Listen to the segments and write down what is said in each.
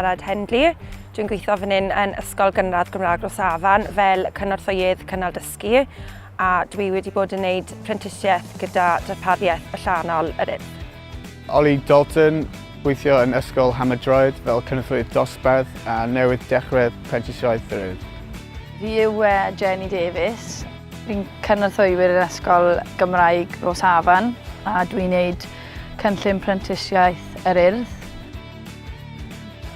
Angharad Hendley. Dwi'n gweithio fan hyn yn Ysgol Gynradd Gymraeg Rosafan fel cynorthwyydd cynnal dysgu a dwi wedi bod yn gwneud prentisiaeth gyda darpariaeth allanol yr Urdd. Ollie Dalton, gweithio yn Ysgol Hammer-Droed fel cynorthwyydd dosbarth a newydd dechrau prentisiaeth yr Urdd. Fi yw Jenny Davies. Fi'n cynorthwywyr yn Ysgol Gymraeg Rosafan a dwi'n neud cynllun prentisiaeth yr Urdd.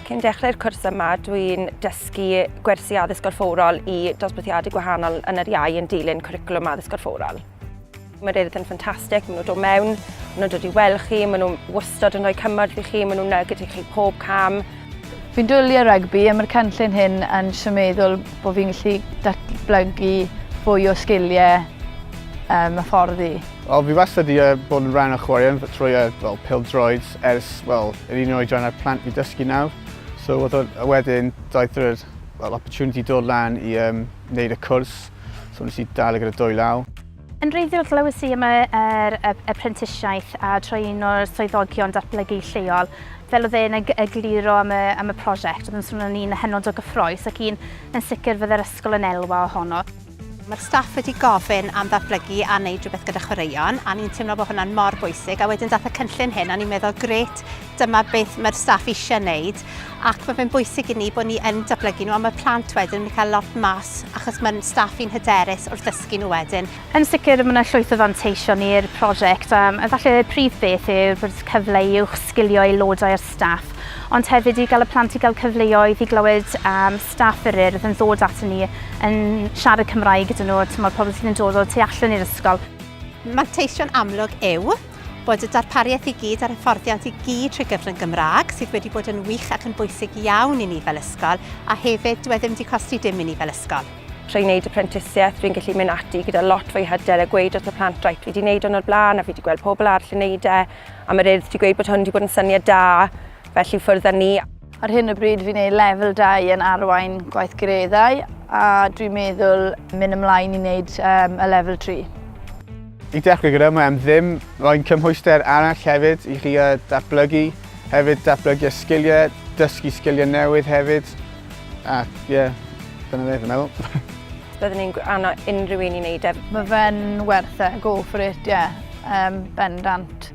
Cyn dechrau'r cwrs yma, dwi'n dysgu gwersi addysg gorfforol i dosbarthiadau gwahanol yn yr iau yn dilyn cwricwlwm addysg gorfforol. Mae'r Urdd yn ffantastig, maen nhw'n dod mewn, maen nhw'n dod i weld chi, maen nhw'n wastad yn rhoi cymorth i chi, maen nhw'n negydu chi pob cam. Fi'n dwlu ar rygbi a mae'r cynllun hyn yn meddwl bod fi'n gallu datblygu fwy o sgiliau um, y ffordd i. Wel, fi wastad wedi uh, bod yn rhan o chwaraeon trwy uh, well, pêl-droed ers, wel, yr un oedran â'r plant fi dysgu nawr. So, wedyn, daeth yr well, opportunity dod lan i um, wneud y cwrs. So, nes i dal e gyda dwy law. Yn wreiddiol glywes i am y, yr, y, y prentisiaeth a trwy un o'r swyddogion datblygu lleol. Fel oedd e'n egluro am y, am y prosiect, oedd yn swnio'n un hynod o gyffrous ac un yn sicr fydde'r ysgol yn elwa ohono. Mae'r staff wedi gofyn am ddatblygu a wneud rhywbeth gyda chwaraeon, a ni'n teimlo bod hwnna'n mor bwysig. A wedyn dath y cynllun hyn, a ni'n meddwl, grêt, dyma beth mae'r staff eisiau wneud. Ac mae fe'n bwysig i ni bod ni yn datblygu nhw, a mae plant wedyn yn mynd i cael lot mas, achos mae'n staff i'n hyderus wrth ddysgu nhw wedyn. Yn sicr, mae yna llwyth o fanteision i'r prosiect. Um, efallai y prif beth yw bod cyfle i uwchsgilio aelodau a'r staff, ond hefyd i gael y plant i gael cyfleoedd i glywed um, staff yr Urdd yn ddod ato ni yn siarad Cymraeg gyda nhw, tymor, pobl sydd yn dod o tu allan i'r ysgol. Manteision amlwg yw bod y darpariaeth i gyd a'r hyfforddiant i gyd trwy gyfrwng Gymraeg, sydd wedi bod yn wych ac yn bwysig iawn i ni fel ysgol, a hefyd dyw e ddim wedi costi dim i ni fel ysgol. Trwy wneud y prentisiaeth, dwi'n gallu mynd ati gyda lot fwy hyder a gweud wrth y plant, reit, fi wedi wneud hwn o'r blaen a fi wedi gweld pobl arall yn wneud e, a mae'r Urdd wedi gweud bod hwn wedi bod yn syniad da, felly ffwrdd â ni. Ar hyn o bryd fi'n neud lefel 2 yn arwain gweithgareddau a dwi'n meddwl mynd ymlaen i wneud um, y lefel 3. I dechrau gyda, mae am ddim, mae'n cymhwyster arall hefyd i chi uh, datblygu, hefyd datblygu y sgiliau, dysgu sgiliau newydd hefyd, ac ie, yeah, dyna fe, fi'n meddwl. Byddwn ni'n annog unrhyw un i wneud e. Mae fe'n werth e, go for it, ie. Yeah. Um, bendant.